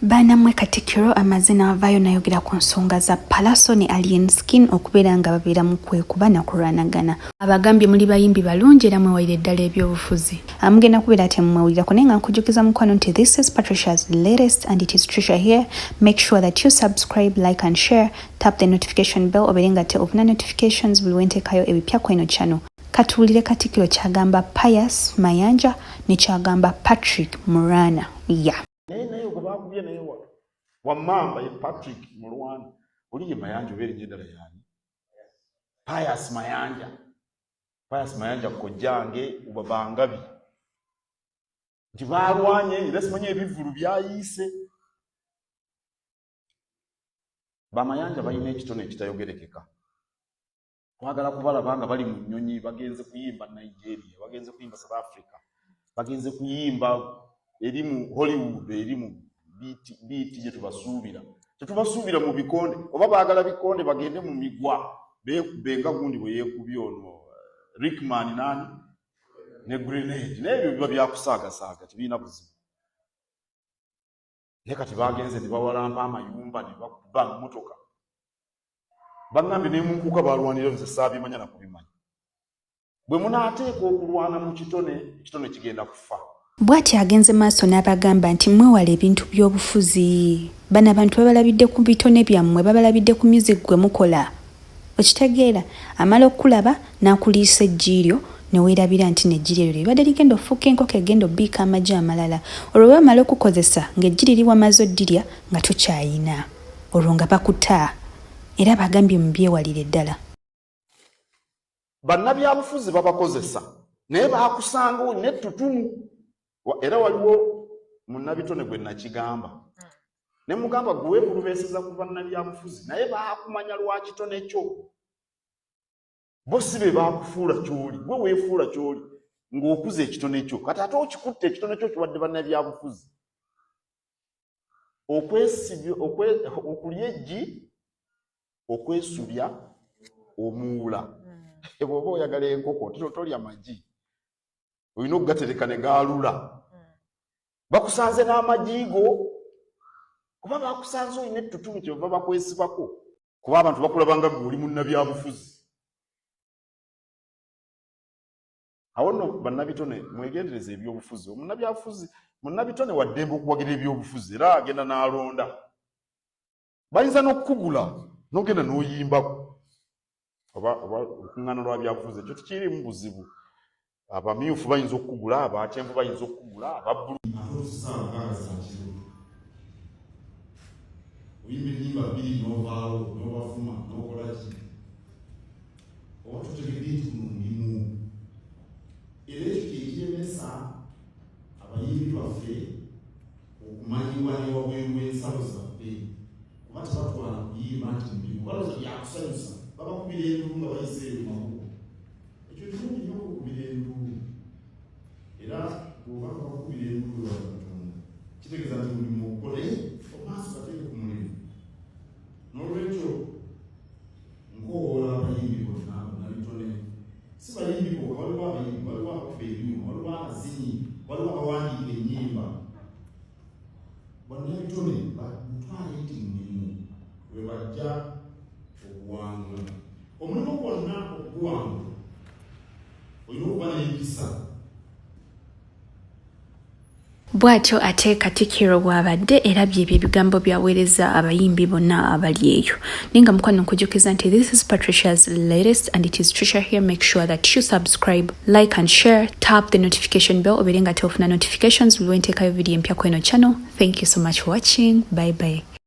Baana mwe Katikkiro amaze n'avaayo n'ayogera ku nsonga za Pallaso ne Alien Skin okubeera nga babeera mu kwekuba na kulwanagana. Abagambye muli bayimbi balungi era mwewalire ddala ebyobufuzi. Mugenda kubeera temumwewulirako naye nga nkujjukiza mukwano nti this is Patricia's latest and it is Tricia here. Make sure that you subscribe, like and share, tap the notification bell obeere nga te ofuna notifications buli wenteekayo ebipya kweno channel. Katuwulire Katikkiro kyagamba Pius Mayanja ne kyagamba Patrick Murana. Yeah. Naye naye gwe bakubye naye wa wamamba ye Patrick Mulwana oli ye Mayanja oba erinnya eddala yaani Pius Mayanja. Pius Mayanja kojjange ubabangabi nti baalwanye era simanyi ebivvulu byayiise. Bamayanja balina ekitone ekitayogerekeka. Twagala kubalaba nga bali mu nnyonyi bagenze kuyimba Nigeria, bagenze kuyimba South Africa, bagenze kuyimba eri mu Hollywood, eri mu biiti gye tubasuubira. Tetubasuubira mu bikonde, oba baagala bikonde bagende mu migwa beekube nga gundi bwe yeekubye ono Rickman nani ne grenade, naye ebyo biba byakusaagasaaga, tebirina buzibu. Naye kati bagenze ne bawalampa amayumba ne bakuba mmotoka. Bangambye ne munkuka balwanira nze saabimanya na kubimanya. Bwe munaateeka okulwana mu kitone, ekitone kigenda kufa. Bw'atyo agenze maaso n'abagamba nti mwewale ebintu by'obufuzi. Bano abantu babalabidde ku bitone byammwe, babalabidde ku music gwe mukola. Okitegeera? Amala okukulaba n'akuliisa eggi lyo ne weerabira nti n'eggi lyo eryo libadde ligenda okufuuka enkoko egenda obbiika amagi amalala. Olwo bwe bamala okukukozesa ng'eggi liri wamaze oddirya nga tokyayina. Olwo nga bakuta. Era abagambye mubyewalire ddala. Bannabyabufuzi babakozesa naye bakusanga olina ettutumu. Era waliwo munnabitone gwe nakigamba ne mugamba gwe weekulubeeseza ku bannabyabufuzi naye baakumanya lwa kitone kyo. Bo si be baakufuula ky'oli, gwe weefuula ky'oli ng'okuza ekitone kyo. Kati ate okikutte ekitone kyo kiwadde bannabyabufuzi. Okwesibya, okulya eggi, okwesubya omuwula. Bw'oba oyagala enkoko tolya magi, olina okugatereka ne gaalula. Bakusanze n'amagi go kuba bakusanze olina ettutumu kyebava bakwesibako, kuba abantu bakulaba nga gwe oli munnabyabufuzi. Awo nno bannabitone mwegendereze ebyobufuzi. Omunnabyabufuzi munnabitone wa ddembe okuwagira ebyobufuzi era agenda n'alonda. Bayinza n'okukugula n'ogenda n'oyimbako oba olukuŋŋaana lwa byabufuzi, ekyo tekiriimu buzibu. Abamyufu bayinza okukugula, abakyenvu bayinza okukugula, ababbulu. Ate otusaawa mukaaga za kiro oyimba ennyimba bbiri n'ovaawo n'obavuma n'okola ki? Oba totegedde nti guno mulimu. Era ekyo kye kiremesa abayimbi baffe okumanyibwa ne wabweru w'ensalo zaffe, kuba tebatwala kuyimba nti mulimu, balowooza byakusanyusa, babakubira enduulu nga bayise eyo mu makubo. Ekyo kirungi nnyo okukubira enduulu, era bw'oba nga bakukubira enduulu lwa Katonda kitegeeza nti mulimu ogukole, amaaso gateeke ku mulimu. N'olwekyo nkoowoola abayimbi bonna bannabitone, si bayimbi bokka, waliwo abayimbi, waliwo abakuba ebyuma, waliwo abazinyi, waliwo abawandiika ennyimba. Bannabitone bagutwale nti mulimu lwe bajja okuwangula. Omulimu gwonna okuguwangula olina okuba n'empisa. Bw'atyo ate Katikkiro bw'abadde era byebyo ebigambo by'aweerezza abayimbi bonna abali eyo. Naye nga mukwano nkujukiza nti this is Patricia's latest and it is Tricia here. Make sure that you subscribe, like and share, tap the notification bell obeere nga teofuna notifications buli lwenteekayo video empya kweno channel. Thank you so much for watching. Bye bye.